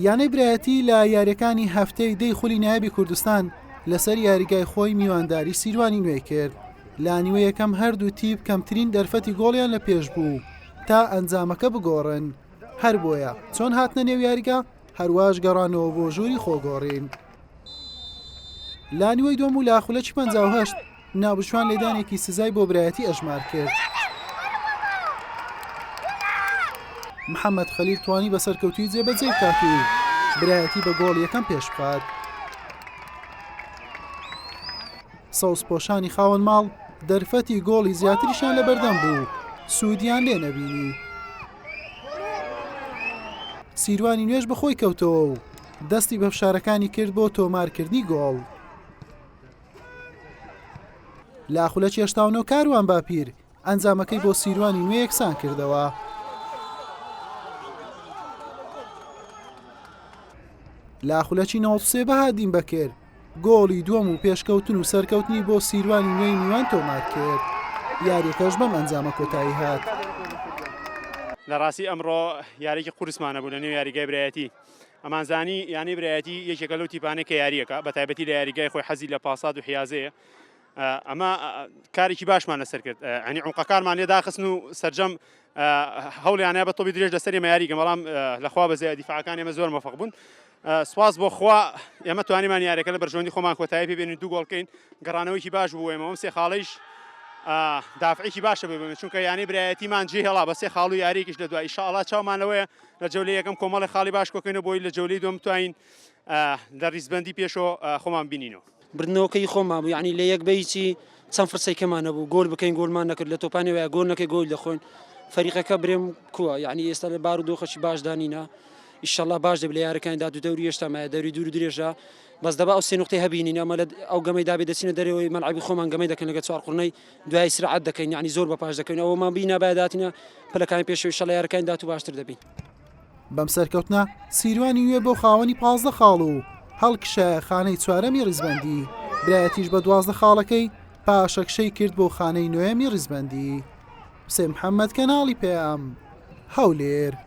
یانەی برایەتی لە یاریەکانی هەفتەی دەی خولی نایابی کوردستان لەسەر یاریگای خۆی میوانداری سیروانی نوێی کرد لە نیوە یەکەم هەردوو تیپ کەمترین دەرفەتی گۆڵیان لە پێش بوو تا ئەنجامەکە بگۆڕن هەر بۆیە چۆن هاتنە نێو یاریگا هەرواش گەڕانەوە بۆ ژووری خۆگۆڕین. لە نیوەی دووەم و لە خولەکی 58 ناوبژیوان لێدانێکی سزای بۆ برایەتی ئەژمار کرد. محەممەد خەلیل توانی بە سەرکەوتووی جێبەجێ بکات و برایەتی بە گۆڵ یەکەم پێش بخات. سەوزپۆشانی خاوەن ماڵ دەرفەتی گۆڵی زیاتریشان لە بەردەم بوو سوودیان لێ نەبینی. سیروانی نوێش بەخۆی کەوتەوە و دەستی بە فشارەکانی کرد بۆ تۆمارکردنی گۆڵ. لە خولەکی 89 کاروان باپیر ئەنجامەکەی بۆ سیروانی نوێ یەکسان کردەوە. لە خولەکی 93 بەهادین بەکر گۆڵی دووەم و پێشکەوتن و سەرکەوتنی بۆ سیروانی نوێی میوان تۆمار کرد یاریەکەش بەم ئەنجامە کۆتایی هات. لە ڕاستی ئەمڕۆ یاریی قورسمانە بوو لە نێو یاریگای برایەتی ئەمانزانی یانەی برایەتی یەکێکە لەو تیپانەی کە یاریەکە بە تایبەتی لە یاریگای خۆی حەزی لە پاسات و حیازەیە ئەمە کارێکی باشمان لەسەر کرد ئەنی عمقەکانمان لێ داخستن و سەرجەم هەوڵیانە بە تۆپی درێژ لەسەر ئێمە یاریگە بەڵام لەخوا بەزەیە دیفاعەکان ئێمە زۆر مەفق بوون سواز بۆ خوا ئێمە توانیمان یاریەکە لە بەرژەوەندی خۆمان کۆتایی پێ بێنین دوو گۆڵکەین گەڕانەوەیکی باش بوو ئێمە ئەم سێ خاڵیش دافعێکی باشە بێ بێن چونکە یانەی برایەتیمان جێ هێڵا بە سێ خاڵ و یاریێکیش لە دوای ئیشاڵا چاومان لەوەیە لە جەولەی یەکەم کۆمەڵی خاڵی باش کۆکەینەوە بۆی لە جەولەی دووەم بتوانین لە ریزبەندی پێشەوە خۆمان بینینەوە. بردنەوەکە ی خۆمان بوو یانی لە یەک بە هیچی چەند فرسەیکەمان نەبوو گۆل بکەین گۆلمان نەکرد لە تۆپانی وایە گۆل نەکەی گۆل دەخۆین فەریقەکە برێم کووە یعنی ئێستا لە بار و دۆخەکی باشدا نینە ئیشەڵا باش دەبێت لە یارەکانی دات و دەوری هێشتا مایە دەوری دوور و درێژە بەس دەبا ئەو سێ نقطەی هەبینین ئەمە لە ئەو گەمەی دابێ دەچینە دەرەوەی مەلعەبی خۆمان گەمەی دەکەن لەگە چوار قوڕنەی دوای سرعەت دەکەین یعنی زۆر بە پاش دەکەین ئەوەمان بینا باە داتینە پلەکانی پێشەوەی شەڵ یارەکانی دات و باشتر دەبین. بەم سەرکەوتنە سیروانی نوێ بۆ خاوەنی 15 خاڵ و هەڵکشایە خانەی چوارەمی ریزبەندی، برایەتیش بە 12 خاڵەکەی پاشەکشەی کرد بۆ خانەی نۆیەمی ریزبەندی. حوسێن محەمەد کەناڵی پەیام، هەولێر.